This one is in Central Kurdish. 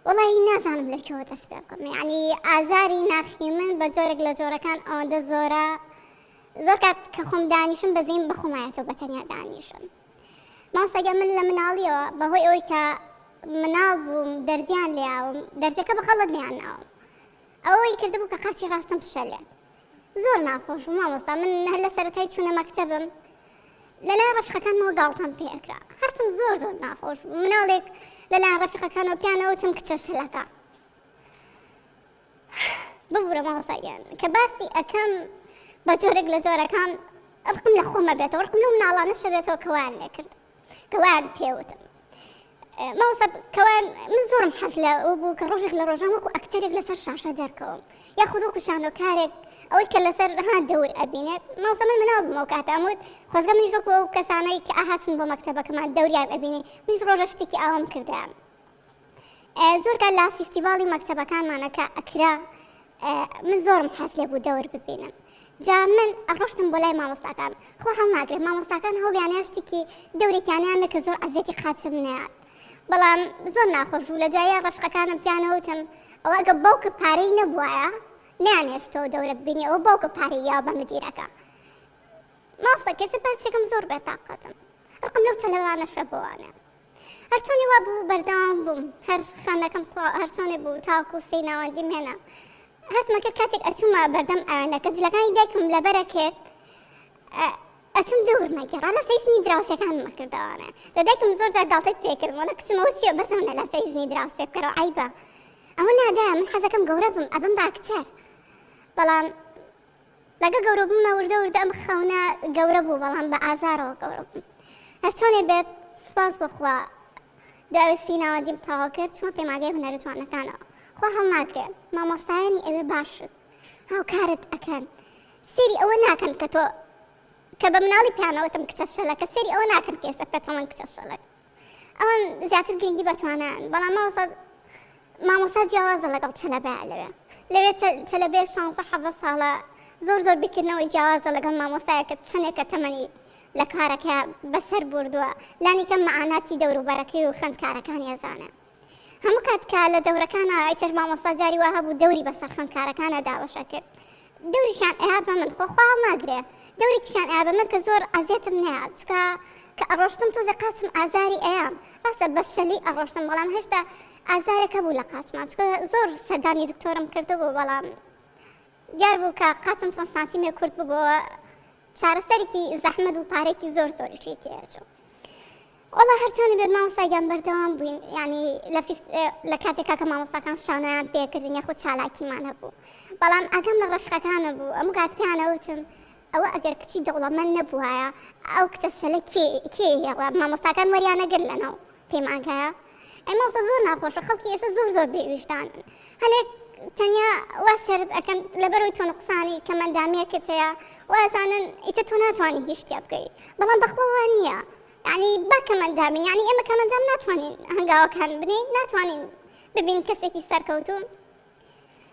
وەڵاهی نازانم لە کوێوە دەست پێ بکەم یعنی ئازاری ناخی من بە جۆرێک لە جۆرەکان ئەوەندە زۆرە زۆر کات کە خۆم دانیشم بەزیم بە خۆمایەتەوە بە تەنیا دانیشم مامۆستا من لە مناڵیەوە بەهۆی ئەوەی کە مناڵ بووم دەرزیان لێیاوم دەرزەکە بە خەڵت لێیان ناوم ئەوەی کردبوو کە قاچی ڕاستم شەلێت زۆر ناخۆش بوو مامۆستا من هەر لە سەرەتای چوونە مەکتەبم لەلایەن ڕەفیقەکانمەوە گاڵتەم پێ ئەکرا هەستم زۆر زۆر ناخۆش بوو مناڵێک لەلایەن ڕەفیقەکانەوە پیانەوتم کچە شەلەکە ببورە مامۆستا گیان کە باسی ئەکەم بە جۆرێک لە جۆرەکان ڕقم لە خۆمە بێتەوە ڕقم لەو مناڵانەشە بێتەوە کە وایان لێ کرد کە وایان پێوتم مامۆستا کەوان من زۆرم حەز لە ئەو بوو کە ڕۆژێک لە ڕۆژان وەکو ئەکتەرێک لەسەر شاشە دەرکەوم یاخود وەکو شانۆکارێک ئەوەی کە لەسەر ها دەور ئەبینێت مامۆستا من مناڵ بووم ئەو کاتە ئەموت خۆزگە منیش وەکو ئەو کەسانەی کە ئاهاتن بۆ مەکتەبەکەمان دەوریان ئەبینی منیش ڕۆژە شتێکی ئاوام کردیان زۆر کات لە فیستیڤاڵی مەکتەبەکانمانە کە ئەکرا من زۆرم حەز لێ بوو دەور ببینم جا من ئەڕۆشتم بۆ لای مامۆستاکان خۆ هەڵناگرێت مامۆستاکان هەوڵیانە شتێکی دەورێکیانیان کە زۆر عەزیەتی قاچم نەیات بەڵام زۆر ناخۆش بوو لە دوایە ڕەفقەکانم پیانەوتم ئەوە ئەگە باوکە پارەی نەبوایە نیانێشتەوە دەورە ببینی ئەوە باوکە پارەی یاوە بە مدیرەکە مامۆستا کەسە باسێکم زۆر بێتاقەتم ڕقم لەو تەلەوانەشە بۆوانە هەرچۆنی وا بوو بەردەوام بووم هەر خوێندنەکەم تەواو هەرچۆنێ بوو تاوەکو سێی ناوەندیم هێنا هەستمە کرد کاتێک ئەچوومە بەردەم ئاوێنەکە جلەکانی دایکم لەبەرە کرد ئەچوم دەورمە گێڕا لە سەی ژنی دراوسێکانمە کردەوانە جا دایکم زۆر جار گاڵتەی پێکردم وەڵا کچم ئەوە چییە بەزانە لە سەی ژنی دراوسێ بکەرەوە عەیبە ئەوە نادایە من حەزەکەم گەورە بم ئەبم بە ئەکتەر بەڵام لەگە گەورە بوومە وردە وردە ئەم خەونە گەورە بوو بەڵام بە ئازارەوە گەورە بووم هەرچۆنێ بێت سوپاس بۆ خوا دوای سی ناوەندیم تەواو کرد چوومە پەیمانگای هونەرە جوانەکانەوە خوا هەڵناگرێ مامۆستایانی ئەوێ باشن هاوکارت ئەکەن سێری ئەوە ناکەن کە تۆ کە بە مناڵی پیانەوەتم کچە شەلەکە سێری ئەوە ناکەن کە ئێستا پێتەڵەن کچە شەلەک ئەوان زیاتر گرنگی بە توانایان بەڵام مامۆستا مامۆستا جیاوازە لەگەڵ تەلەبەیا لەوێ لەوێ تەلەبێ شانزە حەڤە ساڵە زۆر زۆر بیرکردنەوەی جیاوازە لەگەڵ مامۆستایە کە چەندێکە تەمەنی لە کارەکە بەسەر بردووە لانی کەم مەعاناتی دەوروبەرەکەی و خوێندکارەکانی ئەزانێ هەموو کات کە لە دەورەکانە ئیتر مامۆستا جاری وا هەبوو دەوری بەسەر خوێندکارەکانە دابەشە کرد دەوریشیان ئەیا بە من خۆ خوا هەڵناگرێ دەورێکیشیان ئەیا بە من کە زۆر ئەزیەتم نەیات چونکە کە ئەڕۆشتم تۆزێ قاچم ئازاری ئەیام ڕاستە بە شەلی ئەڕۆشتم بەڵام هێشتا ئازارێک هەبوو لە قاچما چونکە زۆر سەردانی دکتۆرم کردبوو بەڵام دیار بوو کە قاچم چەند سانتیمێک کورت ببووە چارەسەرێکی زەحمەت و پارێکی زۆر زۆریشی تێچوو وەڵا هەرچۆنی بێت مامۆستا گیان بەردەوام بووین یعنی لە فیس لە کاتێکا کە مامۆستاکان شانۆیان پێکردن یاخود چالاکیمان هەبوو بەڵام ئاگام لە ڕەشقەکانە بوو ئەم کات پێیانەوتم ئەوە ئەگەر کچی دەوڵەمەند نەبووایە ئەو کچە شەلە کێ کێ هێڵا مامۆستاکان وەریانەگر لەناو پەیمانگایە ئەی مامۆستا زۆر ناخۆشە خەڵکی ئێستا زۆر زۆر بێویژدانن هەنێک تەنیا وا سەرت ئەکەن لەبەرەوەی تۆ نوقسانی کەمەندامیەکت هەیە وازانن ئیتر تۆ ناتوانانی هیچ شتێ بکەی بەڵام بەخوا وا نییە یعنی با کەمەندامین یعنی ئێمە کەمەندام ناتوانین هەنگاوەکان بنین ناتوانین ببین کەسێکی سەرکەوتوو.